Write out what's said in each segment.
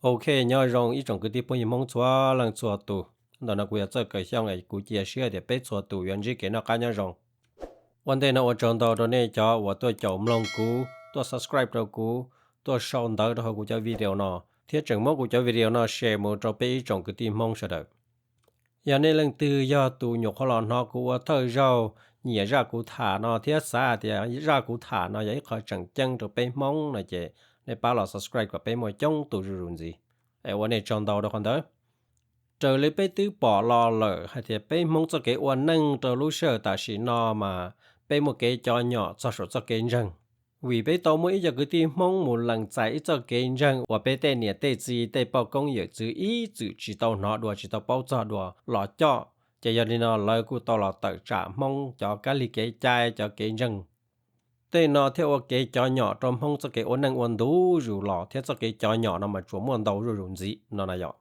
Ok, nyob zoo ib tsoom kwv tij phooj ywg Hmoob txhua leej txhua tus. Ntawm no kuv yog Txawj Kaws Xyooj es kuv cia siab tias peb txhua tus yuav ntsib kev noj qab nyob zoo. Ua ntej no ua tsaug ntau rau nej cov uas tuaj caum mloog kuv, tuaj subscribe rau kuv, tuaj sau ntawv rau hauv kuv cov video no, thiab tseem muab kuv cov video no share mus rau peb ib tsoom kwv tij Hmoob sawv daws. Yog nej leej twg yog tus nyuam qhuav los hnov kuv ua thawj zaug, nyiam zaj kuv tham no thiab xav tias zaj kuv tham no yog ib qho tseem ceeb rau peb Hmoob no ces nej pab los subscribe kom peb muaj coob tus zuj zus ntxiv. Es ua nej tsaug ntau rau qhov ntawd. Raws li peb twb pom los lawm hais tias peb Hmoob txoj kev ua neej rau lub sij hawm tam sim no mas peb muaj kev cov nyom txog saum txoj kev ntseeg. Vim peb tau muaj ib co kwv tij Hmoob mus lees txais ib txoj kev ntseeg uas peb tej niam tej txiv tej poj koob yawm txwv ib txwm tsis tau hnov dua tsis tau paub txog dua los coj, ces yog li no lawv kuj tau los tawm tsam Hmoob cov kab lig kev cai cov kev ntseeg. Tej no thiaj ua kev cov nyom rau Hmoob txoj kev ua neej ua ntu zus los thiab txoj kev cov nyom no mas tsuas muaj ntau zuj zus ntxiv no na yom.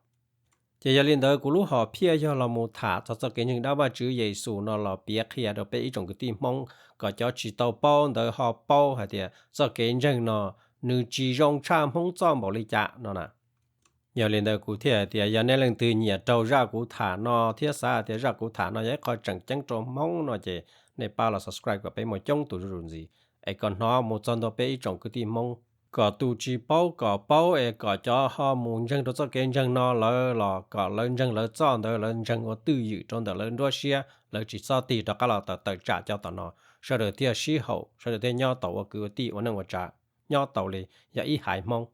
Ces yog li ntawd kuv lub hom phiaj yog los mus tham txog txoj kev ntseeg dab Vajtswv Yexus no los piav qhia rau peb ib tsoom kwv tij Hmoob kom cov tsis tau paub ntawd ho paub hais tias txoj kev ntseeg no nws tsis zoo tshaj Hmoob txoj npaum li cas no na. Yog li ntawd kuv thiaj hais tias yog nej leej twg nyiam raug zaj kuv tham no thiab xav tias zaj kuv tham no yog ib qho tseem ceeb rau Hmoob no ces nej pab los subscribe kom peb muaj coob tus zuj zus ntxiv, es kom hnov mus txog ntua peb ib tsoom kwv tij Hmoob, kom tus tsis paub kom paub es kom cov ho mus ntseeg rau txoj kev ntseeg no lawv los kom lawv ntseeg lawv txoj ntawd lawv ntseeg ua twj ywm rau ntawm lawv nruab siab, lawv tsis txhob tig rov qab los tawm tsam cov tom no, sawv daws thiaj sib haum sawv daws thiaj nyob tau ua kwv ua tij ua neej ua tsav nyob tau li yog ib haiv Hmoob.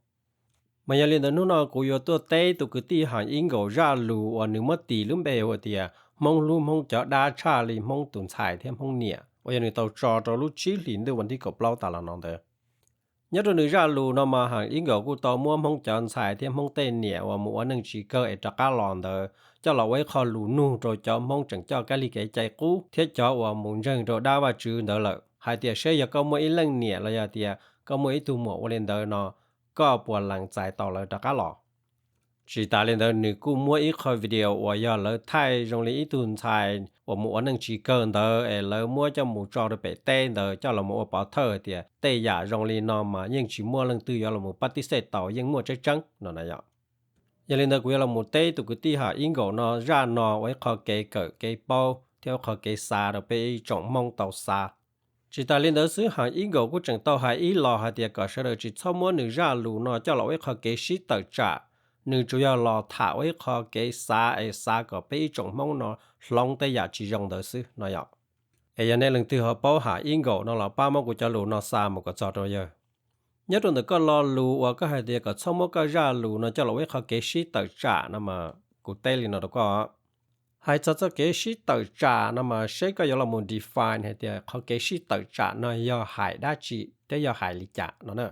Mas yog li ntawd hnub no kuv yuav tuaj teb tus kwv tij Ham Ib Nkaus zaj lus uas nws muab tis lub npe hu tias Hmoob hlub Hmoob cov dab tshaj li Hmoob tus ntxhais thiab Hmoob niam uas yog nws tau tso rau lub tsib hlis ntuj vas thib kaum plaub tas los no ntawd. Nyob rau nws zaj lus no mas Ham Ib Nkaus kuj tau muab Hmoob cov ntxhais thiab Hmoob tej niam uas mus ua neej tsis kawg es rov qab los ntawd coj los ua ib qho lus nug rau cov Hmoob tseem coj kab lig kev cai qub thiab cov uas mus ntseeg rau dab Vajtswv ntawd lawm hais tias seb yog koj muaj ib leej niam los yog tias koj muaj ib tug muam ua li ntawd no, koj puas lees txais tau lawv rov qab los? Tsis tas li ntawd nws kuj muab ib qho video uas yog lawv thaij zoo li ib tug ntxhais uas mus ua neej tsis kawg ntawd es lawv muab coj mus tso rau pem teb ntawd coj los mus ua pov thawj hais tias tej yam zoo li no mas yeej tsis muaj leej twg yuav los mus pab tib xej tau, yeej muaj tseeb tseeb no na yom. Yog li ntawd kuv yuav los mus teb tus kwv tij Ham Ib Nkaus no zaj no ua ib qho kev kawm kev paub thiab ua qho kev xav rau peb ib tsoom Hmoob tau xav. Tsis tas li ntawd xwb Ham Ib Nkaus kuj tseem tau hais ib los hais tias kom sawv daws tsis txhob muab nws zaj lus no coj los ua ib qho kev sib tawm tsam, nws tsuas yog los tham ua ib qho kev xav es xav kom peb ib tsoom Hmoob no hloov tej yam tsis zoo ntawd xwb no yom. Es yog nej leej twg ho paub Ham Ib Nkaus no los pab muab kuv cov lus no xa mus kom txog rau yawg. Nyob rau ntawm koj lo lus uas koj hais tias kom txhob muab koj zaj lus no coj los ua ib qho kev sib tawm tsam no mas kuv teb li no rau koj. Hais txog txoj kev sib tawm tsam no mas seb koj yuav los mus define hais tias qhov kev sib tawm tsam no yog hais dab tsi thiab yog hais li cas no na.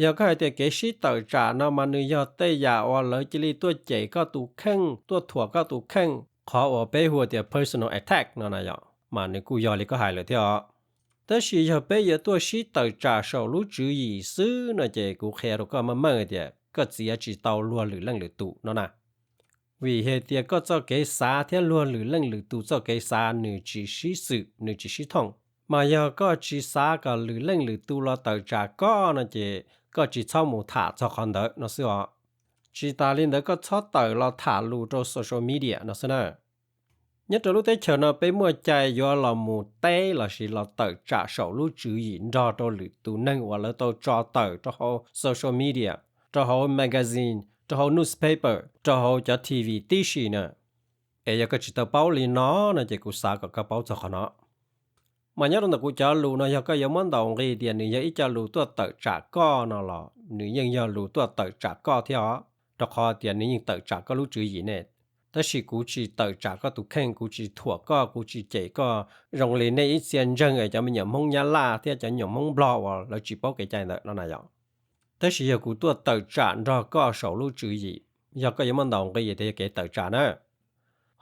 Yog koj hais tias kev sib tawm tsam no mas nws yog tej yam uas lawv cia li tuaj cem koj tus kheej, tuaj thuam koj tus kheej, qhov uas peb hu tias personal attack no na yom, mas nws kuj yog li koj hais lawm thiab os. Tab sis yog peb yuav tuaj sib tawm tsam saum lub tswv yim xwb no ces kuv qhia rau koj meej meej tias koj txiav tsis tau luag lwm leej lwm tus no na. Vim hais tias koj txoj kev xav thiab luag lwm leej lwm tus txoj kev xav nws tsis sib xwm, nws tsis sib thooj. Mas yog koj tsis xav kom lwm leej lwm tus los tawm tsam koj no ces koj tsis txhob mus tham txog qhov ntawd no xwb os. Tsis tas li ntawd koj txhob tawm los tham lus rau social media no xwb na. Nyob rau lub teb chaws no peb muaj cai yuav los mus teb lossis los tawm tsam saum lub tswv yim nrog rau lwm tus neeg uas lawv tau tso tawm rau hauv social media, rau hauv magazine, rau hauv newspaper, rau hauv cov T V tib si na. Es yog koj tsis tau paub li no no ces kuv xav kom koj paub txog qhov no. Mas nyob rau ntawm kuv cov lus no yog koj yuav muab ntaus nqi tias nws yog ib co lus tuaj tawm tsam koj no los nws yeej yog lus tuaj tawm tsam koj thiab os, rau qhov tias nws yeej tawm tsam koj lub tswv yim ne. Tab sis kuv tsis tawm tsam koj tus kheej, kuv tsis thuam koj, kuv tsis cem koj zoo li nej ib txhia ntseeg es cov me nyuam Hmoob Nyab Laj thiab cov me nyuam Hmoob Nplog uas lawv tsis paub kev cai ntawd no na yom. Tab sis yog kuv tuaj tawm tsam nrog koj saum lub tswv yim, yog koj yuav muab ntaus nqi tias yog kev tawm tsam na.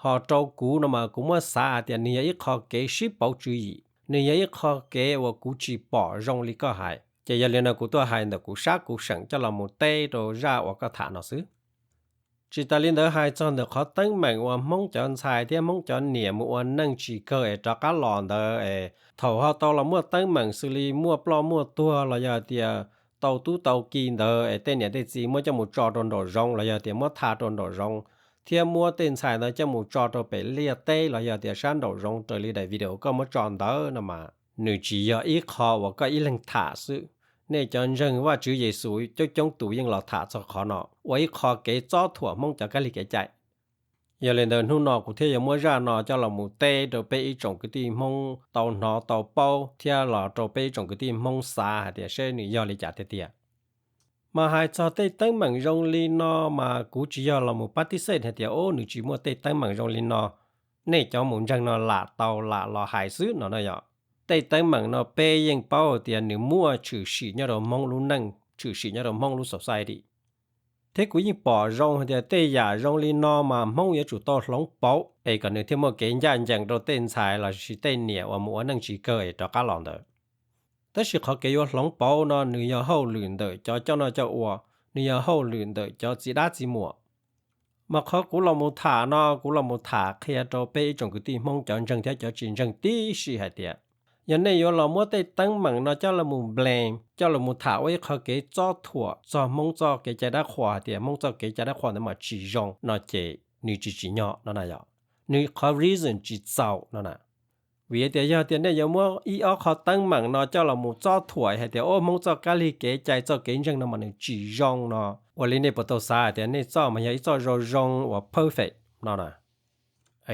Ho rau kuv no mas kuv muab xav hais tias nws yog ib qho kev sib pauv tswv yim, nws yog ib qho kev uas kuv tsis pom zoo li koj hais, ces yog li no kuv tuaj hais ntawm kuv sab kuv seem coj los mus teb rau zaj uas koj tham no xwb. Tsis tas li ntawd hais txog ntawm qhov teeb meem uas Hmoob cov ntxhais thiab Hmoob cov niam mus ua neej tsis kawg es rov qab los ntawd es thaum ho tau los muaj teeb meem xws li muaj ploj muaj tuag los yog hais tias tau tub tau ki ntawd es tej niam tej txiv muab coj mus tso rau nraum zoov los yog tias muab tha rau nraum zoov, thiab muab tej ntxhais ntawd coj mus tso rau pem liaj teb los yog tias sab nraum zoov raws li daim video koj muab tso ntawd no mas, nws tsis yog ib qho uas koj ib leeg tham xwb. Nej cov ntseeg Vajtswv Yexus coob coob tus yeej los tham txog qhov no ua ib qho kev txob thuam Hmoob cov kab lig kev cai. Yog li ntawd hnub no kuv thiaj yuav muab zaj no coj los mus teb rau peb ib tsoom kwv tij Hmoob tau hnov tau paub thiab los rau peb ib tsoom kwv tij Hmoob xav hais tias seb nws yog li cas tiag tiag. Mas hais txog tej teeb meem zoo li no mas kuv tsis yog los mus pab tib xej hais tias ub nws tsis muaj tej teeb meem zoo li no. Nej cov mus ntseeg no lam tau lam los hais xwb no na yom. Tej teeb meem no peb yeej paub tias nws muaj tshwm sim nyob rau Hmoob lub neej, tshwm sim nyob rau Hmoob lub society. Thiab kuv yeej pom zoo hais tias tej yam zoo li no mas Hmoob yuav tsum tau hloov pauv es kom nws thiaj muaj kev ncaj ncees rau tej ntxhais los sis tej niam uas mus ua neej tsis kawg es rov qab los ntawd. Tab sis qhov kev yuav hloov pauv no nws yog hauj lwm ntawm cov coj noj coj ua, nws yog hauj lwm ntawm cov txiv dab txiv muam. Mas qhov kuv los mus tham no kuv los mus tham qhia rau peb ib tsoom kwv tij Hmoob cov ntseeg thiab cov tsis ntseeg tib si hais tias, yog nej yuav los muab tej teeb meem no coj los mus blame, coj los mus tham ua ib qho kev txob thuam txog Hmoob txoj kev cai dab qhuas hais tias Hmoob txoj kev cai dab qhuas ntawd mas tsis zoo no ces nws tsis tsim nyog no na yom. Nws qhov reason tsis txaus no na. Vim tias yog tias nej yuav muab ib ob qho teeb meem no coj los mus txob thuam hais tias ub Hmoob txoj kab lig kev cai txoj kev ntseeg no mas nws tsis zoo no, ua li nej puas tau xav hais tias nej txoj mas yog ib txoj zoo zoo uas perfect no na.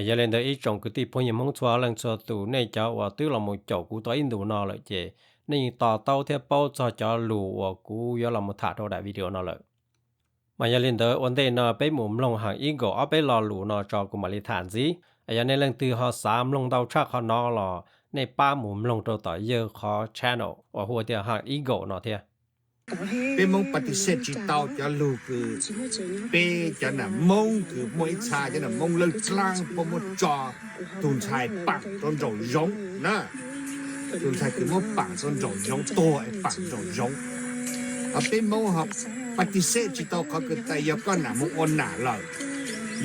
Yog li ntawd ib tsoom kwv tij phooj ywg Hmoob txhua leej txhua tus, nej cov uas twb los mus caum kuv tau ib ntus no lawm ces nej yeej to taub thiab paub txog cov lus uas kuv yuav los mus tham rau daim video no lawm. Mas yog li ntawd ua ntej no peb mus mloog Haj Eagle ob peb lo lus no tso kuv mam li tham ntxiv. Yog nej leej twg ho xav mloog ntau tshaj qhov no los nej pab mus mloog rau tom yawg qhov channel uas hu ua tias Haj Eagle no thiab. Peb Hmoob pa tis xej tsis tau cov lus kws peb cov nam Hmoob kws muaj ib txha cov nam Hmoob lawb dlaab puab muab tso tus ntxhais paam rau nraum zoov na. Tus ntxhais kws muab paam rau nraum zoov, tuag es paam nraum zoov. Peb Hmoob ho pa tis xej tsis tau qhov kws tas yog koj nam mus ua nam lawm,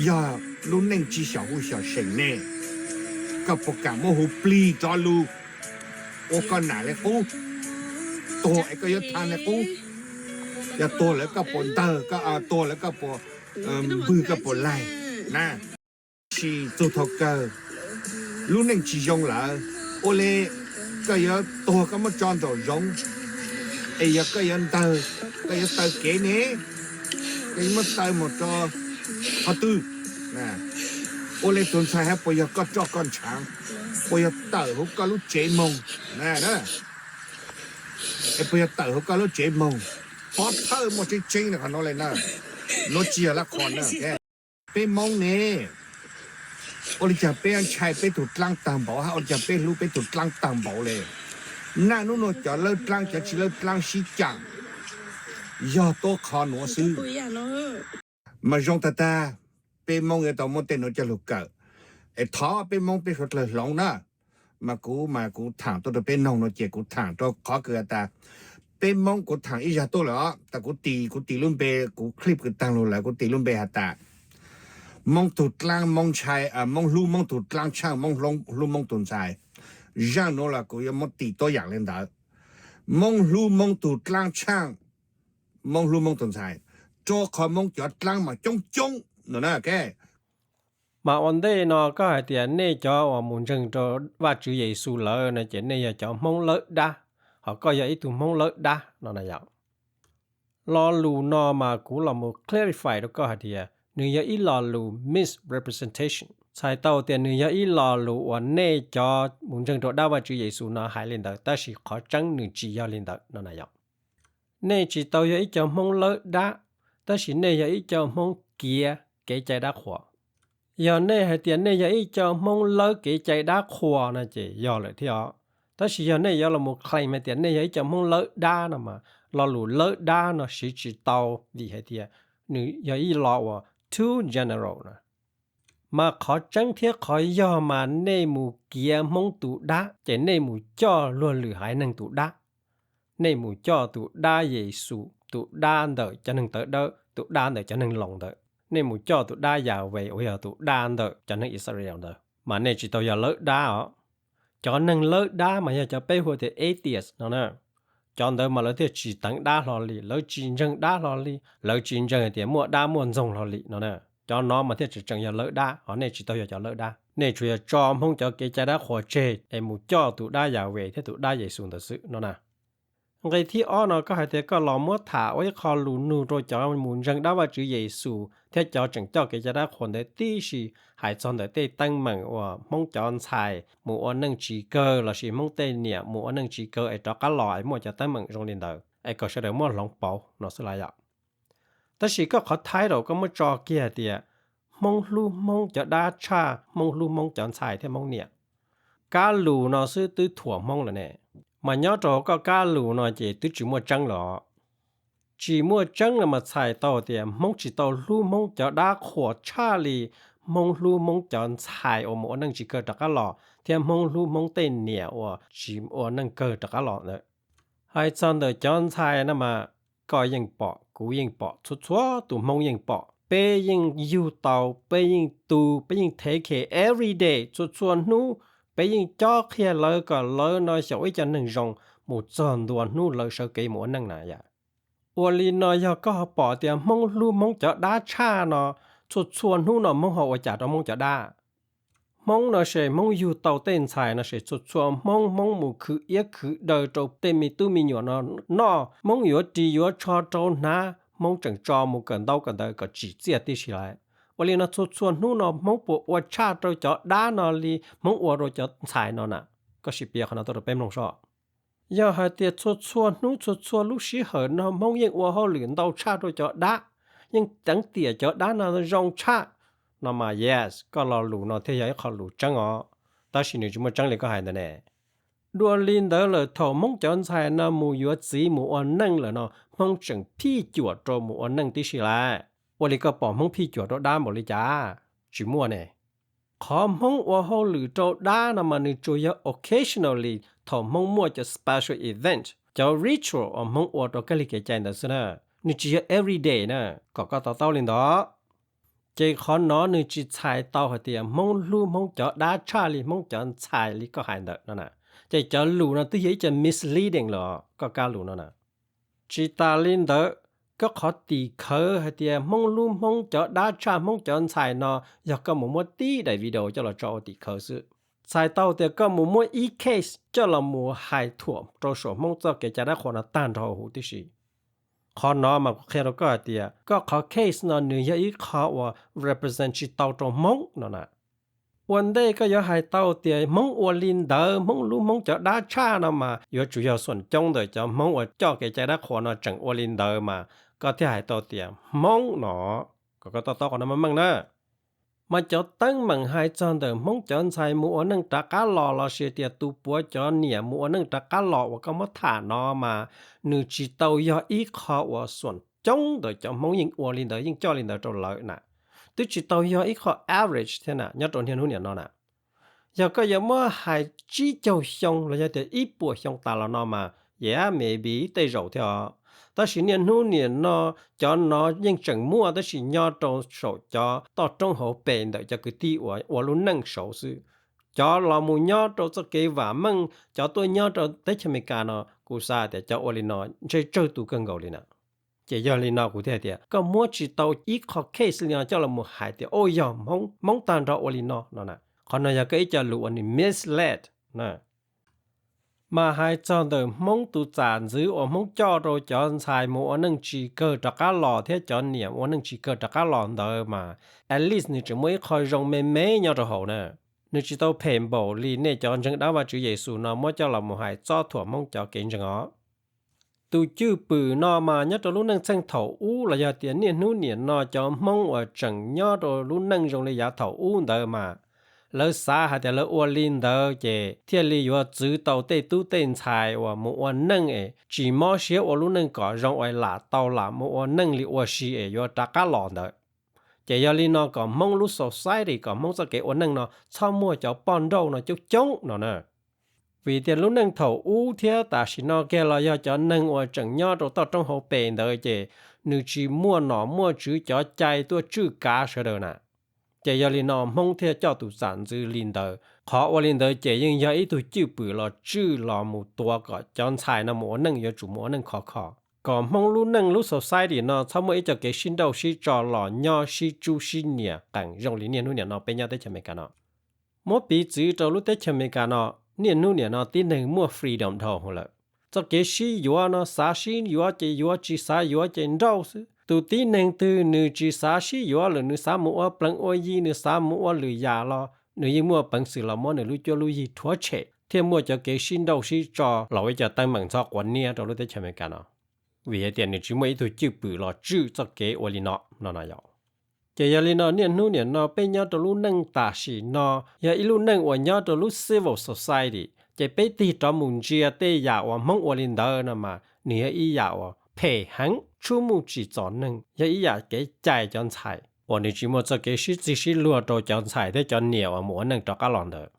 yog lub neej tsi xyaum huv xyaum seem ne, koj puas kaam muab huv plig rov lug ua koj nam le qub? Tuag es koj yuav tha le qub? Yog tuag lawm koj puas ntawg, tuag lawm koj puas npwg, koj puas laig na? Tab sis txug thaum kawg lub neej tsis zoo lawm, ua le koj yuav tuag koj muab tso nraum zoov, es yog koj yuav ntawg, koj yuav taw kev ne, koj yuav muab taw mus rau qhov twg? Ua le tus ntxhais hab puas yog koj roj koj ntshaav, puas yog tawm huv koj lub tsev moog? Es puas yog tawm huv koj lub tsev moog? Pov thawj muaj tseeb tseeb qhov nuav le na, nuav tsis yog lab qhuas na. Peb Moob ne, ua le caag peb ntshai peb tug dlaab taag npaum hab ua le caag peb hlub peb tug dlaab taag npaum le? Naj nub nuav cov lawb dlaab cov tsi lawb dlaab sib caam yog tuab qhov nuav xwb. Mas zoo taag tag, peb Moob yuav tau muab tej nuav coj lug kawm, es thov peb Moob peb suav dlawg hloov na. Mas kuv mas kuv thaam tuaj rau peb noog nuav ces kuv thaam rau qhov kws has tas, peb Moob kuv thaam ib zag tuaj lawm os, tas kuv tis, kuv tis lub npe, kuv clip kws taag lug lawm kuv tis lub npe has tas, Moob tug dlaab Moob ntshai, Moob hlub Moob tug dlaab tshaaj, Moob hlub Moob tug ntxhais. Zaaj nuav los kuv yuav muab tis tuab yaam le ntawd. Moob hlub Moob tug dlaab tshaaj, Moob hlub Moob tug ntxhais, rua qhov Moob cov dlaab mas coob coob no na. Mas ua ntej no koj hais tias nej cov uas mus ntseeg rau Vajtswv Yexus lawm no ces nej yog cov Hmoob lawb dab, ho koj yog ib tug Hmoob lawb dab no na yom. Lo lus no mas kuv los mus clarify rau koj hais tias nws yog ib lo lus misrepresentation, txhais tau tias nws yog ib lo lus uas nej cov mus ntseeg rau dab Vajtswv Yexus no hais li ntawd, tab sis qhov tseeb nws tsis yog li ntawd no na yom. Nej tsis tau yog ib co Hmoob lawb dab, tab sis nej yog ib co Hmoob kiav kev cai dab qhuas. Yog nej hais tias nej yog ib co Hmoob lawb kev cai dab qhuas no ces yog lawm thiab os. Tab sis yog nej yuav los mus claim hais tias nej yog ib co Hmoob lawb dab no mas lo lus lawb dab no siv tsis tau, vim hais tias nws yog ib lo uas too general na. Mas qhov tseeb thiab qhov yog mas nej mus kiav Hmoob tus dab ces nej mus coj luag lwm haiv neeg tus dab. Nej mus coj tus dab Yexus, tus dab ntawm cov neeg tawv dawb, tus dab ntawm cov neeg Loos ntawd. Nej mus coj tus dab Yahweh uas yog tus dab ntawm cov neeg Israel ntawd, mas nej tsis tau yog lawb dab os. Cov neeg lawb dab mas yog cov peb hu tias atheist no na. Cov ntawd mas lawv thiaj tsis teev dab hlo li, lawv tsis ntseeg dab hlo li, lawv tsis ntseeg tias muaj dab muaj ntxoog hlo li no. Cov no mas thiaj tseem tseem yog lawv dab, ho nej tsis tau yog cov lawv dab. Nej tsuas yog tso Hmoob cov kev cai dab qhuas tseg es mus coj tus dab Yas Ves thiab tus dab Yes Xus ntawd xwb no na. Nqe thib ob no koj hais tias koj los muab tham ua ib qho lus nug rau cov mus ntseeg dab Vajtswv Yes Xus thiab cov tseem coj kev cai dab qhuas ntawd tib si, hais txog ntawm tej teeb meem uas Hmoob cov ntxhais mus ua neej tsis kawg lossis Hmoob tej niam mus ua neej tsis kawg es rov qab los es muaj cov teeb meem zoo li ntawd es kom sawv daws muab hloov pauv no xwb los yom. Tab sis koj qhov title koj muab tso kiag tias Hmoob hlub Hmoob cov dab tshaj, Hmoob hlub Hmoob cov ntxhais thiab Hmoob niam. Kab lus no xwb twb thuam Hmoob lawm ne. Mas nyob rau koj kab lus no ces twb tsis muaj tseeb lawm os. Tsis muaj tseeb no mas txhais tau tias Hmoob tsis tau hlub Hmoob cov dab qhuas tshaj li Hmoob hlub Hmoob cov ntxhais uas mus ua neej tsis kawg rov qab los thiab Hmoob hlub Hmoob tej niam uas tsis ua neej kawg rov qab los ntawd. Hais txog ntawm cov ntxhais no mas koj yeej pom, kuv yeej pom, txhua txhua tus Hmoob yeej pom, peb yeej yug tau, peb yeej tu, peb yeej thev khe every day, txhua txhua hnub. Peb yeej cob qhia lawv kom lawv no xyaum ib co neeg zoo mus txog ntua hnub lawv sawv kev mus ua neej na yom. Ua li no yog koj ho pom tias Hmoob hlub Hmoob cov dab tshaj no, txhua txhua hnub no Hmoob ho ua cas rau Hmoob cov dab? Hmoob no ces Hmoob yug tau tej ntxhais no ces txhua txhua Hmoob, Hmoob mus khwv iab khwv daw rau tej me tub me nyuam no noj, Hmoob yuav ris yuav tsho rau hnav, Hmoob tseem tso mus kawm ntaub kawm ntawv kom tsim txiaj tib si lawm. Ua li no txhua txhua hnub no Hmoob puas ua tshaj rau cov dab no li Hmoob ua rau cov ntxhais no na? Koj sim piav qhov no tuaj rau peb mloog soj. Yog hais tias txhua txhua hnub txhua txhua lub sij hawm no Hmoob yeej ua hauj lwm ntau tshaj rau cov dab, yeej teev tiam cov dab no zoo tshaj, no mas yes, koj lo lus no thiaj yog ib qho lus tseeb os. Tab sis nws tsis muaj tseeb li koj hais ntawd ne. Dua li ntawd lawm thaum Hmoob cov ntxhais no mus yuav txiv mus ua neej lawm no Hmoob tseem phij cuam rau mus ua neej tib si lawm. Ua li koj pom Hmoob phij cuam rau dab npaum li cas? Tsis muaj ne. Qhov Hmoob ua hauj lwm rau dab no mas nws tsuas yog occasionally thaum Hmoob muaj cov special event, cov ritual uas Hmoob ua rau kab lig kev cai ntawd xwb na. Nws tsis yog every day na, kom koj to taub li ntawd. Ces qhov no nws tsis txhais tau hais tias Hmoob hlub Hmoob cov dab tshaj li Hmoob cov ntxhais li koj hais ntawd no na. Ces cov lus no twb yog ib co misleading lawm, koj kab lus no na. Tsis tas li ntawd, koj qhov tim khawv hais tias Hmoob hlub Hmoob cov dab tshaj Hmoob cov ntxhais no yog koj mus muab tib daim video coj los tso ua tim khawv xwb. Txhais tau tias koj mus muab ib case coj los mus hais thuam rau saum Hmoob txoj kev cai dab qhuas no tag nrho huv tib si. Qhov no mas kuv qhia rau koj hais tias koj qhov case no nws yog ib qho uas represent tsis tau rau Hmoob no na. Ua ntej koj yuav hais tau tias Hmoob ua li ntawd, Hmoob hlub Hmoob cov dab tshaj no mas yuav tsum yog xuam coob ntawm cov Hmoob uas coj kev cai dab qhuas no tseem ua li ntawd mas koj thiaj hais tau tias Hmoob no. Kom koj to taub qhov no meej meej na. Mas cov teeb meem hais txog ntawm Hmoob cov ntxhais mus ua neej rov qab los lossis tias tus puav cov niam mus ua neej rov qab los uas koj muab tham no mas nws tsis tau yog ib qho uas xuam coob ntawm cov Hmoob yeej ua li ntawd yeej coj li ntawd rau lawv na. Twb tsis tau yog ib qho average thiab na nyob rau niaj hnub niam no na. Yog koj yuav muab hais tsib caug xyoo los yog tias ib puas xyoo tas los no mas, yeah, maybe tej zaum thiab os. Tab sis niaj hnub niam no cov no yeej tseem muaj tab sis nyob rau saum cov toj roob hauv pes ntawm cov kwv tij uas ua lub neej saud xwb. Cov los mus nyob rau txoj kev vam meej, cov tuaj nyob rau teb chaws Amelikas no kuv xav tias cov ua li no ntshe tsawg tus kawg nkaus li na. Ces yog li no kuv thiaj hais tias koj muab tsis tau ib qho case li no coj los mus hais tias o yog Hmoob, Hmoob tag nrho ua li no no na. Qhov no yog koj ib co lus uas nws mislead na. Mas hais txog ntawm Hmoob tus txam ntxwv uas Hmoob coj rau cov ntxhais mus ua neej tsis kawg rov qab los thiab cov niam ua neej tsis kawg rov qab los ntawd mas at least nws tseem muaj ib qho zoo me me nyob rau hauv na. Nws tsis tau phem npaum li nej cov ntseeg dab Vajtswv Yexus no muab coj los mus hais txob thuam Hmoob cov kev ntseeg os. Tus cwj pwm no mas nyob rau lub neej txheej thaum ub los yog tias niaj hnub niam no cov Hmoob uas tseem nyob rau lub neej zoo li yav thaum ub ntawd mas lawv xav hais tias lawv ua li ntawd ces thiaj li yuav txwv tau tej tub tej ntxhais uas mus ua neej es tsis mob siab ua lub neej kom zoo uas lam tau lam mus ua neej li ua si es yuav rov qab los ntawd. Ces yog li no kom Hmoob lub society, kom Hmoob txoj kev ua neej no txhob muaj cov poj nrauj no coob coob no na. Vim tias lub neej thaum ub thiab tam sim no kiag los yog cov neeg uas tseem nyob rau toj roob hauv pes ntawd ces nws tsis muaj nom muaj tswv cov cai tuaj tswj kav sawv daws na. Ces yog li no Hmoob thiaj coj tus txam ntxwv li ntawd Qhov ua li ntawd ces yeej yog ib tug cwj pwm los tswj los mus tuav kom cov ntxhais no mus ua neej yuav tsum mus ua neej khov kho, kom Hmoob lub neej lub society no txhob muaj ib co kev sib nrauj sib tso los nyob sib tsub sib nias qees zoo li niaj hnub niam no peb nyob teb chaws Amelikas no. Muab piv txwv rau lub teb chaws Amelikas no, niaj hnub niam no tib neeg muaj freedom dhau lawm. Txoj kev sib yuav no xav sib yuav ces yuav, tsis xav yuav ces nrauj xwb. Tus tib neeg twg nws tsis xav sib yuav lawm, nws xav mus ua pleev ua yi, nws xav mus ua lwm yam los nws yeej muaj peev xwm los muab nws lub cuab lub yig rhuav tshem thiab muaj cov kev sib nrauj sib tso los ua ib co teeb meem ntxhov quav niab rau lub teb chaws Amelikas no, vim hais tias nws tsis muaj ib tug cwj pwm los tswj txoj kev ua li no no no yom. Ces yog li no niaj hnub niam no peb nyob rau lub neej tam sim no yog ib lub neej uas nyob rau lub civil society, ces peb tig rov mus ntsia tej yam uas Hmoob ua li ntawd no mas nws yog ib yam uas phem heev, tshuaj muj tsim txom neeg, yog ib yam kev cais cov ntxhais uas nws tsis muaj txoj kev sib txig sib luag rau cov ntxhais thiab cov niam uas mus ua neej rov qab los ntawd.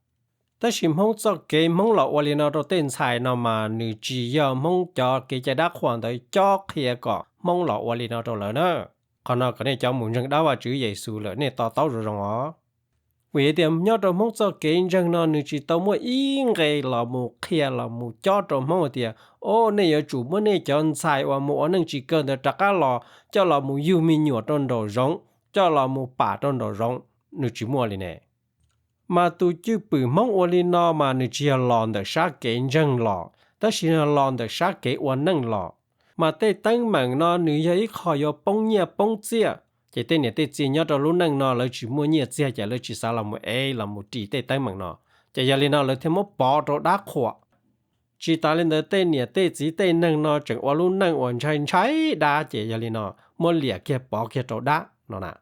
Tab sis Hmoob txoj kev Hmoob los ua li no rau tej ntxhais no mas nws tsis yog Hmoob cov kev cai dab qhuas ntawd cob qhia kom Hmoob los ua li no rau lawv na. Qhov no kom nej cov mus ntseeg dab Vajtswv Yexus lawm nej to taub zoo zoo os. Vim tias nyob rau Hmoob txoj kev ntseeg no nws tsis tau muaj ib nqe los mus qhia los mus cob rau Hmoob hais tias, o, nej yuav tsum muab nej cov ntxhais uas mus ua neej tsis kawg ntawd rov qab los coj los mus yug me nyuam rau nraum zoov, coj los mus pam rau nraum zoov. Nws tsis muaj li ne. Mas tus cwj pwm Hmoob ua li no mas nws tsis yog los ntawm sab kev ntseeg los, tab sis yog los ntawm sab kev ua neej los. Mas tej teeb meem no nws yog ib qho yuav poob nyiaj poob txiaj, ces tej niam tej txiv nyob rau lub neej no lawv tsis muaj nyiaj txiag ces lawv tsis xav los mus ev los mus ris tej teeb meem no. Ces yog li no lawv thiaj muab pov rau dab qhuas. Tsis tas li ntawd tej niam tej txiv tej neeg no tseem ua lub neej uas ntshai ntshai dab ces yog li no muab liam kiag pov kiag rau dab no na.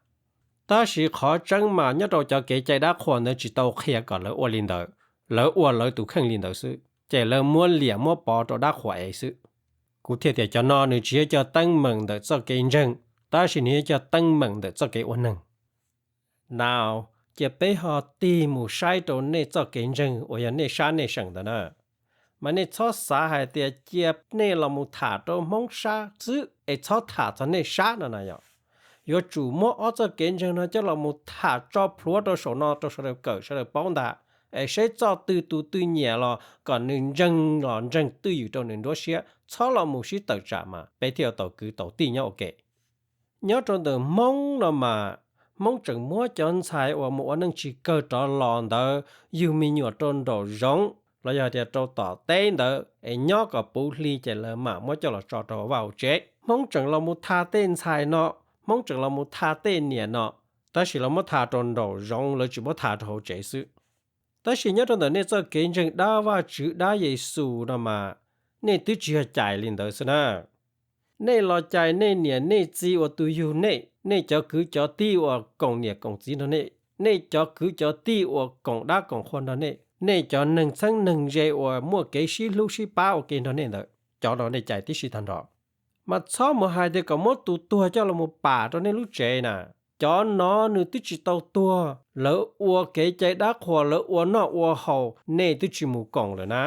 Tab sis qhov tseeb mas nyob rau cov kev cai dab qhuas ntawd tsis tau qhia kom lawv ua li ntawd, lawv ua lawv tus kheej li ntawd xwb, ces lawv muab liam muab pov rau dab qhuas ev xwb. Kuv thiaj tias cov no nws tsis yog cov teeb meem ntawm txoj kev ntseeg, tab sis nws yog cov teeb meem ntawm txoj kev ua neeg. Now, cia peb ho tig mus saib rau nej txoj kev ntseeg uas yog nej sab nej seem ntawd na. Mas nej txhob xav hais tias cia nej los mus tham rau Hmoob sab xwb es txhob tham txog nej sab no na yom. Yuav tsum muab ob txoj kev ntseeg no coj los mus tham tso plhuav rau saum no rau sawv daws kawm sawv daws paub ntag, es seb txoj twg tus twg nyiam los kom nws ntseeg los ntseeg twj ywm rau nws nruab siab, txhob los mus sib tawm tsam mas peb thiaj tau kwv tau tij nyob ua ke. Nyob rau ntawm Hmoob no mas, Hmoob tseem muab cov ntxhais uas mus ua neej tsis kawg rov los ntawd yug me nyuam rau nraum zoov los yog tias rau tom teb ntawd es nyob kom puv hli ces lawv mam muab coj los tso rau hauv vaj hauv tsev. Hmoob tseem los mus tha tej ntxhais no, Hmoob tseem los mus tha tej niam no, tab sis lawv muab tha rau nraum zoov, lawv tsis muab tha rau hauv tsev xwb. Tab sis nyob rau ntawm nej txoj kev ntseeg dab Vajtswv dab Yexus no mas, nej twb tsis yog cais li ntawd xwb na. Nej los cais nej niam nej txiv uas tus yug nej, nej cov kwv cov tij uas koom niam koom txiv nrog nej, nej cov kwv cov tij uas koom dab koom qhua nrog nej, nej cov neeg txheeb neeg ze uas muaj kev sib hlub sib pab ua ke nrog nej ntawd, cov no nej cais tib si tag nrho. Mas txhob mus hais tias kom muab tus tuag coj los mus pam rau nej lub tsev na. Cov no nws twb tsis tau tuag, lawv ua kev cai dab qhuas, lawv ua noj ua haus, nej twb tsis mus koom lawm na.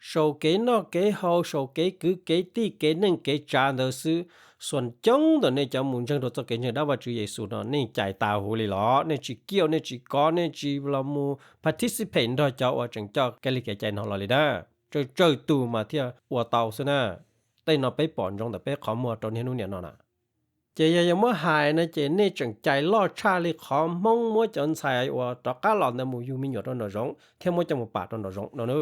Saum kev noj kev haus, saum kev kwv kev tij, kev neej kev tsav ntawd xwb, xuas coob ntawm nej cov mus ntseeg rau txoj kev ntseeg dab Vajtswv Yexus no nej cais tas huv li los? Nej tsis kiaj, nej tsis kov, nej tsis los mus participate nrog cov uas tseem coj kev li kev cai no los li na. Tsawg tsawg tus mas thiaj ua tau xwb na. Tej no peb pom ntsoov ntawm peb qhov muag rau niaj hnub niam no na. Ces yog yuav muab hais no ces nej tseem cais loj tshaj li qhov Hmoob muab cov ntxhais uas rov qab los ntawd mus yug me nyuam rau nraum zoov thiab muab coj mus pam rau nraum zoov no na.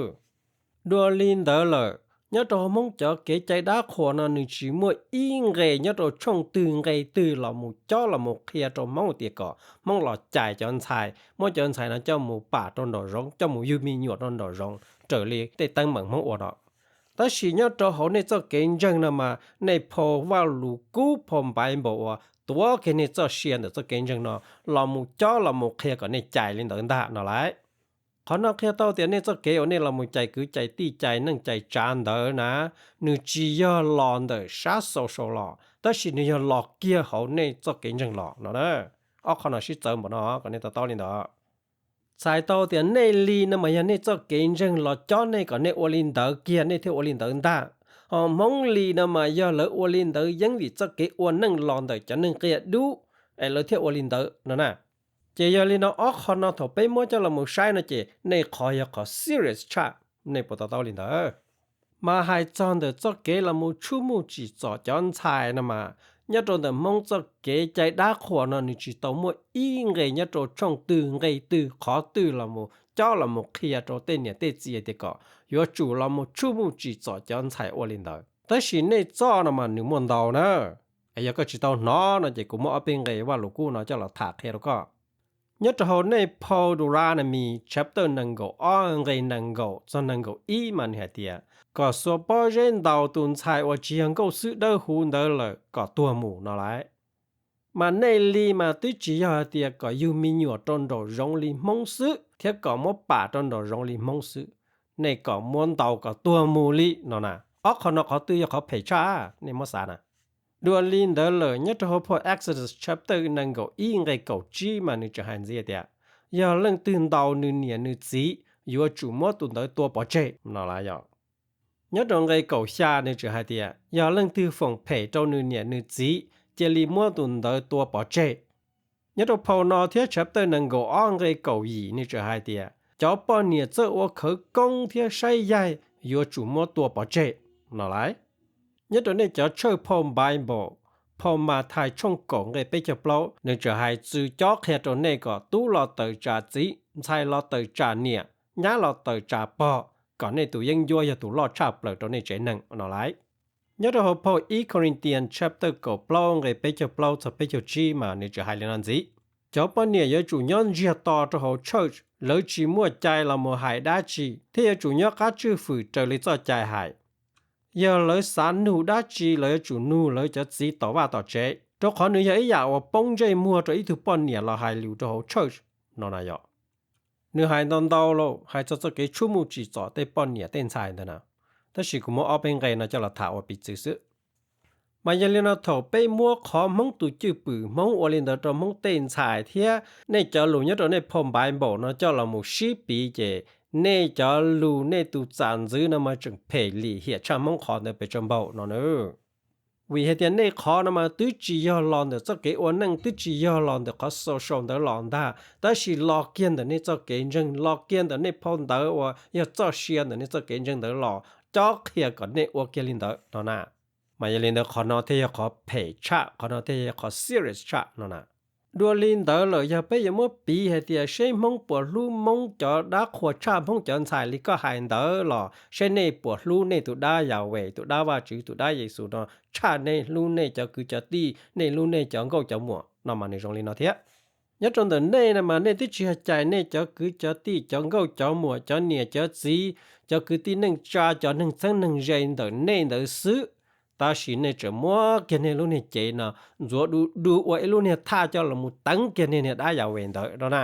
Dua li ntawd lawm, nyob rau hauv Hmoob cov kev cai dab qhuas no nws tsis muaj ib nqe nyob rau tshooj twg nqe twg los mus cob los mus qhia rau Hmoob tias kom Hmoob los cais cov ntxhais, muab cov ntxhais no coj mus pam rau nraum zoov, coj mus yug me nyuam rau nraum zoov raws li tej teeb meem Hmoob ua no. Tab sis nyob rau hauv nej txoj kev ntseeg no mas nej phau Vajluskub, phau Bible uas tuav kiag nej txoj sia ntawm txoj kev ntseeg no los mus cob los mus qhia kom nej cais li ntawd ntag no lauj. Qhov no qhia tau tias nej txoj kev uas nej los mus cais kwv cais tij cais neej cais tsav ntawd na, nws tsis yog los ntawm sab social los, tab sis nws yog los kiag hauv nej txoj kev ntseeg los no na. Ob qho no sib txawv npaum no kom nej to taub li ntawd. Txhais tau tias nej li no mas yog nej txoj kev ntseeg los cob nej kom nej ua li ntawd kiag nej thiaj ua li ntawd ntag. Ho Hmoob li no mas yog lawv ua li ntawd yeeb vim txoj kev ua neej los ntawm cov neeg qia dub es lawv thiaj ua li ntawd no na. Ces yog li no ob qho no thaum peb muab coj los mus saib no ces nej qhov yog qhov serious tshaj, nej puas to taub li ntawd? Mas hais txog ntawm txoj kev los mus tshuaj muj tsim txom cov ntxhais no mas, nyob rau ntawm Hmoob txoj kev cai dab qhuas no nws tsis tau muaj ib nqe nyob rau tshooj twg nqe twg qhov twg los mus cob los mus qhia rau tej niam tej txiv tias kom yuav tsum los mus tshuaj muj tsim txom cov ntxhais ua li ntawd. Tab sis nej txoj no mas nws muaj ntau na. Yog koj tsis tau hnov no ces kuv muab ob peb nqe Vaj Lus Kub no coj los tham qhia rau koj. Nyob rau hauv nej phau Deuteronomy chapter nees nkaum ob nqe nees nkaum txog nees nkaum ib mas nws hais tias kom xuas pob zeb ntaus tus ntxhais uas tsis yog nkauj xwb dawb huv ntawd lawm kom tuag mus no lauj. Mas nej li mas twb tsis yog hais tias kom yug me nyuam rau nraum zoov li Hmoob xwb thiab kom muab pam rau nraum zoov li Hmoob xwb, nej kom muab ntaus kom tuag mus li no na. Ob qho no qhov twg yog qhov phem tshaj, nej muab xav na. Dua li ntawd lawm nyob rau hauv phau Exodus chapter nees nkaum ib nqe kaum tsib mas nws tseem hais ntxiv tias, yog leej twg ntaus nws niam nws txiv yuav tsum muab tus ntawd tua pov tseg no lauj. Nyob rau nqe kaum xya nws tseem hais tias yog leej twg foom phem rau nws niam nws txiv cia li muab tus ntawd tua pov tseg. Nyob rau phau no thiab chapter nees nkaum ob nqe kaum yim nws tseem hais tias cov poj niam txawj ua khawv koob thiab saib yaig yuav tsum muab tua pov tseg no lauj. Nyob rau nej cov tshawj phau Bible, phau Mathais tshooj kaum nqe peb caug plaub nws tseem hais txwv cob qhia rau nej kom tub los tawm tsam txiv, ntxhais los tawm tsam niam, nyab los tawm tsam pog, kom nej tus yeeb ncuab yog tus loj tshaj plaws rau nej tsev neeg no lauj. Nyob rau hauv phau ib Corinthians chapter kaum plaub nqe peb caug plaub txog peb caug tsib mas nws tseem hais li no ntxiv, cov poj niam yuav tsum nyob ntsiag to rau hauv church, lawv tsis muaj cai los mus hais dab tsi thiab yuav tsum nyob qab tswj fwm raws li txoj cai hais. Yog lawv xav nug dab tsi los yuav tsum nug lawv cov txiv tom vaj tom tsev, rau qhov nws yog ib yam uas poob ntsej muag rau ib tug poj niam los hais lus rau hauv church no na yom. Nws hais ntau ntau lauj, hais txog txoj kev tshuaj muj tsim txom tej poj niam tej ntxhais ntawd na, tab sis kuv muab ob peb nqe no coj los tham ua piv txwv xwb. Mas yog li no thaum peb muab qhov Hmoob tus cwj pwm Hmoob ua li ntawd rau Hmoob tej ntxhais thiab nej cov lus nyob rau nej phau Bible no coj los mus sib piv ces nej cov lus nej tus txam ntxwv no mas tseem phem lim hiam tshaj Hmoob qhov ntawd pes tsawg npaum no na. Vim hais tias nej qhov no mas twb tsis yog los ntawm txoj kev ua neej, twb tsis yog los ntawm qhov social ntawd los ntag, tab sis los kiag ntawm nej txoj kev ntseeg, los kiag ntawm nej phau ntawv uas yog txoj sia ntawm nej txoj kev ntseeg ntawd los cob qhia kom nej ua kiag li ntawd no na. Mas yog li ntawd qhov no thiaj yog qhov phem tshaj, qhov no thiaj yog qhov serious tshaj no na. Dua li ntawd lawm yog peb yuav muab piv hais tias seb Hmoob puas hlub Hmoob cov dab qhuas tshaj Hmoob cov ntxhais li koj hais ntawd los seb nej puas hlub nej tus dab Yahweh, tus dab Vajtswv, tus dab Yexus no tshaj nej hlub nej cov kwv cov tij, nej hlub nej cov nkauj cov muam no mas nws zoo li no thiab. Nyob rau ntawm nej no mas nej twb tsis yog cais nej cov kwv cov tij, cov nkauj cov muam, cov niam cov txiv, cov kwv tij neej tsa, cov neeg txheeb neeg ze ntawm nej ntawd xwb, tab sis nej tseem muab kiag nej lub niag cev no ntxuav du du ua ib lub niag thaj coj los mus teev kiag nej niag dab Yahweh ntawd no na.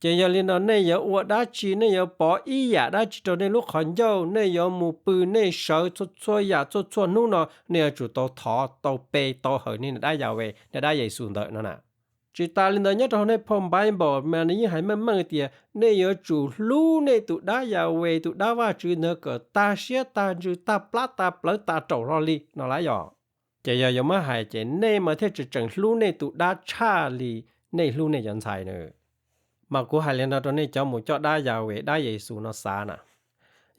Ces yog li no nej yuav ua dab tsi, nej yuav pov ib yam dab tsi rau nej lub qhov ncauj, nej yuav mus pw nej sawv txhua txhua yam txhua txhua hnub no nej yuav tsum tau thov tau pe tau hawm nej niag dab Yahweh, niag dab Yexus ntawd no na. Tsis tas li ntawd nyob rau hauv nej phau Bible mas nws yeej hais meej meej tias nej yuav tsum hlub nej tus dab Yahweh, tus dab Vajtswv ntawd kom tag siab tag ntsws tag plab tag plawv tag raum hlo li no lauj yom. Ces yog yuav muab hais ces nej mas thiaj tseem tseem hlub nej tus dab tshaj li nej hlub nej cov ntxhais na. Mas kuv hais li no rau nej cov mus coj dab Yahweh dab Yexus no xav na,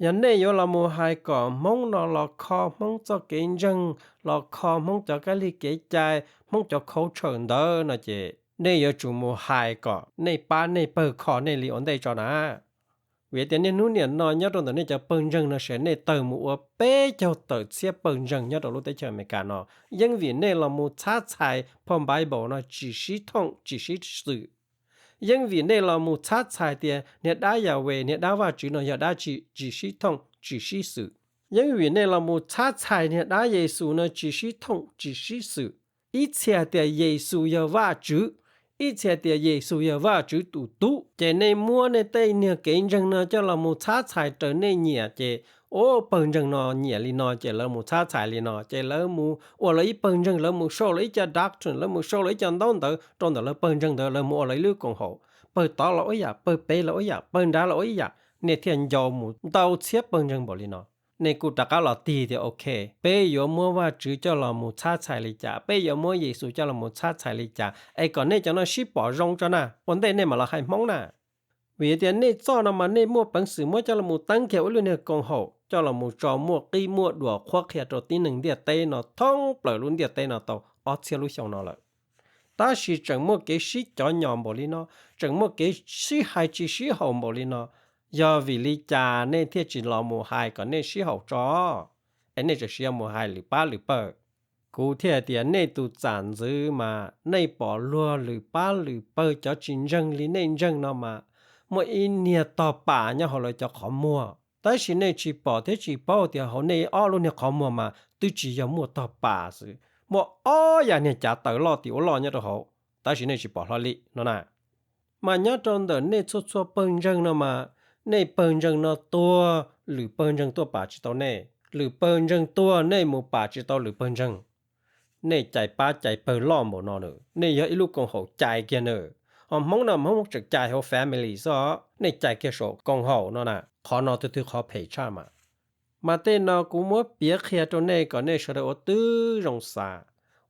yog nej yuav los mus hais kom Hmoob no los kho Hmoob txoj kev ntseeg, los kho Hmoob cov kab lig kev cai, Hmoob cov culture ntawd no ces nej yuav tsum mus hais kom nej pab nej pawg kho nej li ua ntej tso na. Vim tias niaj hnub niam no nyob rau ntawm nej cov pawg ntseeg no sawv nej tawg mus ua peb caug tawm txhiab pawg ntseeg nyob rau lub teb chaws Amelikas no, yeej vim nej los mus txhab txhais phau Bible no tsis sib thooj tsis sib xwm. Yeej vim nej los mus txhab txhais tias niag dab Yahweh, niag dab Vajtswv no yog dab tsi tsis sib thooj tsis sib xwm. Yeej vim nej los mus txhab txhais niag dab Yexus no tsis sib thooj tsis sib xwm. Ib txhia tias Yexus yog Vajtswv, ib txhia tias Yexus yog Vajtswv tus tub, ces nej muab nej tej niag kev ntseeg no coj los mus txhab txhais raws nej nyiam ces, o, pawg ntseeg no nyiam li no ces lawv mus txhab txhais li no ces lawv mus ua lawv ib pawg ntseeg, lawv mus sau lawv ib co doctrine, lawv mus sau lawv ib co ntaub ntawv rau ntawm lawv pawg ntseeg ntawd, lawv mus ua lawv ib lub koom haum. Pawg tod los ua ib yam, pawg pem los ua ib yam, pawg nrad los ua ib yam, nej thiaj nco mus ntau txhiab pawg ntseeg npaum li no. nej kuj rov qab los tig tias ok, peb yuav muab Vajtswv coj los mus txhab txhais li cas, peb yuav muab Yexus coj los mus txhab txhais li cas, es kom nej cov no sib pom zoo tso na, ua ntej nej mam los hais Hmoob na. Vim tias nej txoj no mas nej muaj peev xwm muab coj los mus teeb kiag ua lub niag koom haum coj los mus tso muaj qib muaj duas qhuab qhia rau tib neeg ntiaj teb no thoob plaws lub ntiaj teb no tau ob txhiab lub xyoo no lawm. Tab sis tseem muaj kev sib cov nyos npaum li no, tseem muaj kev sib hais tsis sib haum npaum li no, yog vim li cas nej thiaj tsis los mus hais kom nej sib haum tso, es nej tseem siv mus hais lwm pab lwm pawg? Kuv thiaj tias nej tus txam ntxwv mas nej pom luag lwm pab lwm pawg cov tsis ntseeg li nej ntseeg no mas muaj ib niag tog pam nyob hauv lawv cov qhov muag, tab sis nej tsis pom thiab tsis paub tias hauv nej ob lub niag qhov muag mas twb tsis yog muaj tog pam xwb, muaj ob yam niag cav taws loj tim ub loj nyob rau hauv, tab sis nej tsis pom hlo li no na. Mas nyob rau ntawm nej txhua txhua pawg ntseeg no mas, nej pawg ntseeg no tuag, lwm pawg ntseeg tuaj pam tsis tau nej, lwm pawg ntseeg tuag nej mus pam tsis tau lwm pawg ntseeg. Nej cais pab cais pawg loj npaum no na, nej yog ib lub koom haum cais kiag na. Ho Hmoob no Hmoob tseem cais hauv family xwb os, nej cais kiag saum koom haum no na. Qhov no twb twb qhov phem tshaj mas. Mas tej no kuv muab piav qhia rau nej kom nej sawv daws ua tib zoo xav.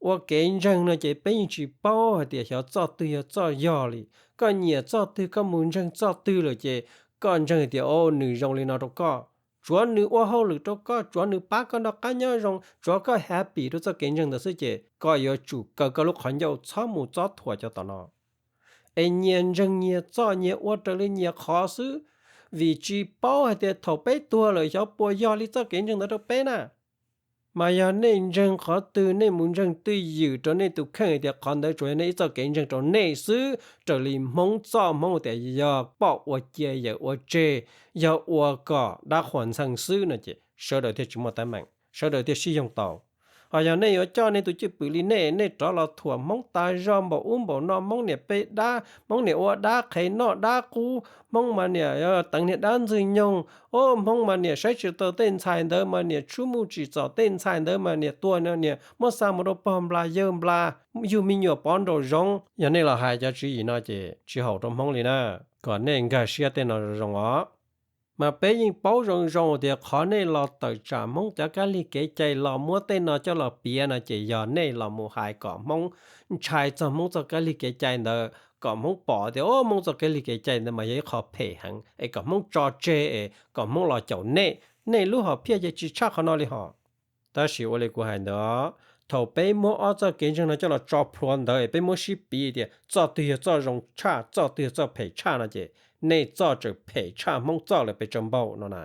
Ua kev ntseeg no ces peb yeej tsis paub hais tias xyov txoj twg yog txoj yog li. Koj nyiam txoj twg koj mus ntseeg txoj twg lawm ces koj ntseeg tias o nws zoo li no rau koj. Tsuav nws ua hauj lwm rau koj, tsuav nws pab koj noj qab nyob zoo, tsuav koj happy rau txoj kev ntseeg ntawd xwb ces koj yuav tsum kaw koj lub qhov ncauj txhob mus txob thuam cov tom no. Es nyias ntseeg nyias txoj nyias ua raws li nyias qhov xwb, vim tsis paub hais tias thaum peb tuag lawm xyov puas yog li txoj kev ntseeg ntawd rau peb na. Mas yog nej ntseeg qhov twg nej mus ntseeg twj ywm rau nej tus kheej hais tias qhov ntawd tsuas yog nej ib txoj kev ntseeg rau nej xwb, raws li Hmoob txoj Hmoob tias yog poj ua cia yawm ua tseg, yog ua kom dab qhuas ntxhee xwb no ces sawv daws thiaj tsis muaj teeb meem, sawv daws thiaj sib yoog tau. Ho yog nej yuav coj nej tus cwj pwm li nej, nej rov los thuam Hmoob tas zog npaum ub npaum no, Hmoob niam peb dab, Hmoob niam ua dab qhev noj dab qub, Hmoob mas niam teev niag dab ntxwg nyoog, o Hmoob mas niam saib tsis taus tej ntxhais ntawd mas niam tshub muj tsim txom tej ntxhais ntawd mas niam tua no niam muab xa mus rau pog nplas yawg nplas, yug me nyuam pov nraum zoov. Yog nej los hais cov tswv yim no ces tsis haum rau Hmoob li na, kom nej nkag siab tej no zoo os. Mas peb yeej paub zoo zoo tias qhov nej los tawm tsam Hmoob cov kab lig kev cai los muab tej no coj los piav no ces yog nej los mus hais kom Hmoob ntshai txog Hmoob txoj kab lig kev cai ntawd, kom Hmoob pom tias o Hmoob txoj kab lig kev cai ntawd mas yog ib qho phem heev es kom Hmoob tso tseg es kom Hmoob los caum nej. Nej lub hom phiaj ces tsis tshaj qhov no li hos. Tab sis ua li kuv hais ntawd, thaum peb muab ob txoj kev ntseeg no coj los tso plhuav ntawd es peb muab sib piv tias txoj twg yog txoj zoo tshaj, txoj twg yog txoj phem tshaj no ces nej txoj tseem phem tshaj Hmoob txoj lawm pes tsawg npaug no na.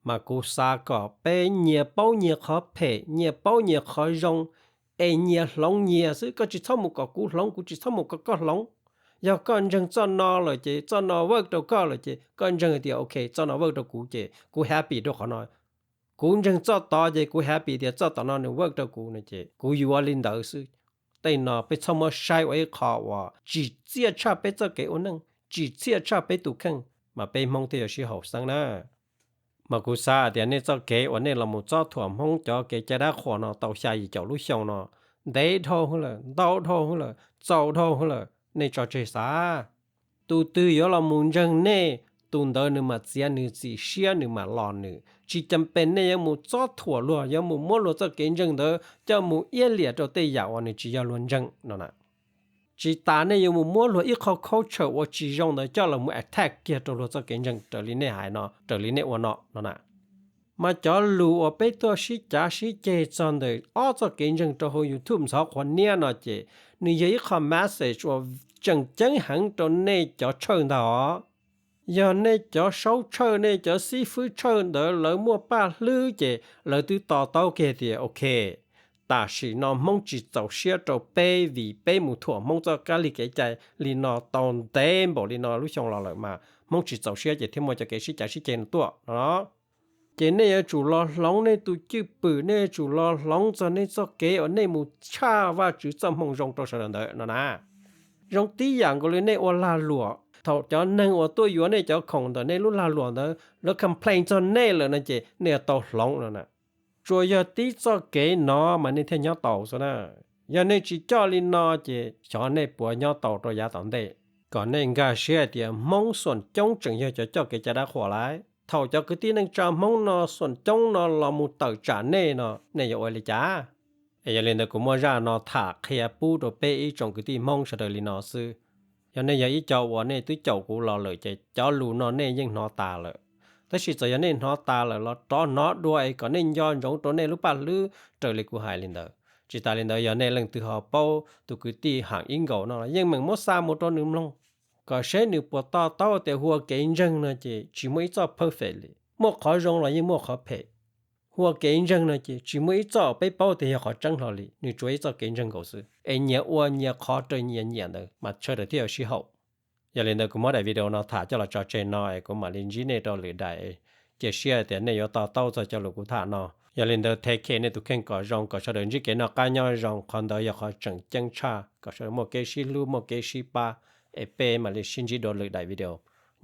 Mas kuv xav kom peb nyias paub nyias qhov phem, nyias paub nyias qhov zoo, es nyias hloov nyias xwb. Koj tsis txhob mus kom kuv hloov, kuv tsis txhob mus kom koj hloov. Yog koj ntseeg txoj no lawm ces txoj no work rau koj lawm ces koj ntseeg tias ok, txoj no work rau kuv ces kuv happy rau qhov no. Kuv ntseeg txoj tod ces kuv happy tias txoj tom no nws work rau kuv no ces kuv yuav li ntawd xwb. Tej no peb txhob muab saib ua ib qho uas tsim txiaj tshaj peb txoj kev ua neej, tsim txiaj tshaj peb tus kheej, mas peb Hmoob thiaj yuav sib haum xeeb na. Mas kuv xav tias nej txoj kev uas nej los mus txob thuam Hmoob cov kev cai dab qhuas no tau xya yim caum lub xyoo no ntev dhau hwv lawm, ntau dhau hwv lawm, txaus dhau hwv lawm, nej tso tseg xav. Tus twg yuav los mus ntseeg nej, tus ntawd nws mam txiav nws txim siab, nws mam los nws. Tsis cam pes nej yuav mus txob thuam luag, yuav mus muab luag txoj kev ntseeg ntawd coj mus iab liam rau tej yam uas nws tsis yog luag ntseeg no na. Tsis tas nej yuav mus muab luag ib qho culture uas tsis zoo ntawd coj los mus attack kiag rau luag txoj kev ntseeg raws li nej hais no, raws li nej ua no no na. Mas cov lus uas peb tuaj sib cav sib ceg txog ntawm ob txoj kev ntseeg rau hauv YouTube ntxhov qhuav niab no ces nws yog ib qho message uas tseem ceeb heev rau nej cov tshawj ntag os. Yog nej cov saub tshawj, nej cov xib fwb tshawj ntawd lawv muaj paj hlwb ces lawv twb to taub kiag tias ok, tam sim no Hmoob tsis txaus siab rau peb vim peb mus thuam Hmoob txoj kab lig kev cai li no tau ntev npaum li no lub xyoo los lawm mas Hmoob tsis txaus siab ces thiaj muaj cov kev sib cav sib ceg no tuaj no. Ces nej yuav tsum los hloov nej tus cwj pwm, nej yuav tsum los hloov txog nej txoj kev uas nej mus tshaj Vajtswv txoj hmoo zoo rau sawv daws ntawd no na. Zoo tib yam nkaus li nej ua lag luam, thaum cov neeg uas tuaj yuav nej cov khoom ntawm nej lub lag luam ntawd lawv complain txog nej lawm no ces nej yuav tau hloov no na. Tsuas yog tib txoj kev no mas nej thiaj nyob taus xwb na. Yog nej tsis coj li no ces xyov nej puas nyob tau rau yav tom ntej. Kom nej nkag siab hais tias Hmoob xuam coob tseem yog cov coj kev cai dab qhuas lawm. Thaum cov kwv tij neej tsa Hmoob no xuam coob no los mus tawm tsam nej no, nej yuav ua li cas? Es yog li ntawd kuv muab zaj no tham qhia pub rau peb ib tsoom kwv tij Hmoob sawv daws li no xwb. Yog nej yog ib co uas nej twb caum kuv los lawm ces cov lus no nej yeej hnov tas lawm. Tab sis txawm yog nej hnov tas lawm los rov hnov dua es kom nej nco ntsoov rau nej lub paj hlwb raws li kuv hais li ntawd. Tsis tas li ntawd yog nej leej twg ho paub tus kwv tij Ham Ib Nkaus no los yeej meem muab xa mus rau nws mloog, kom seb nws puas to taub tias hu ua kev ntseeg no ces tsis muaj ib txoj perfect li, muaj qhov zoo los yeej muaj qhov phem. Hu ua kev ntseeg no ces tsis muaj ib txoj peb paub tias yog qhov tseeb hlo li, nws tsuas ib txoj kev ntseeg nkaus xwb. Es nyias ua nyias qhov raws nyias nyiam ntawd mas sawv daws thiaj yuav sib haum. Yog li ntawd kuv muab daim video no tham coj los tso tseg no es kuv mam li ntsib nej rau lwm daim. Cia siab tias nej yuav to taub txog cov lus kuv tham no. Yog li ntawd take care nej tus kheej kom zoo, kom sawv daws ntsib kev noj qab nyob zoo, qhov ntawd yog qhov tseem ceeb tshaj, kom sawv daws muaj kev sib hlub muaj kev sib pab. Es peb mam li sib ntsib dua lwm daim video.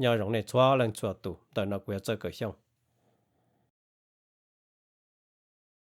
Nyob zoo nej txhua leej txhua tus, ntawm no kuv yog Txawj Kawm Xyooj.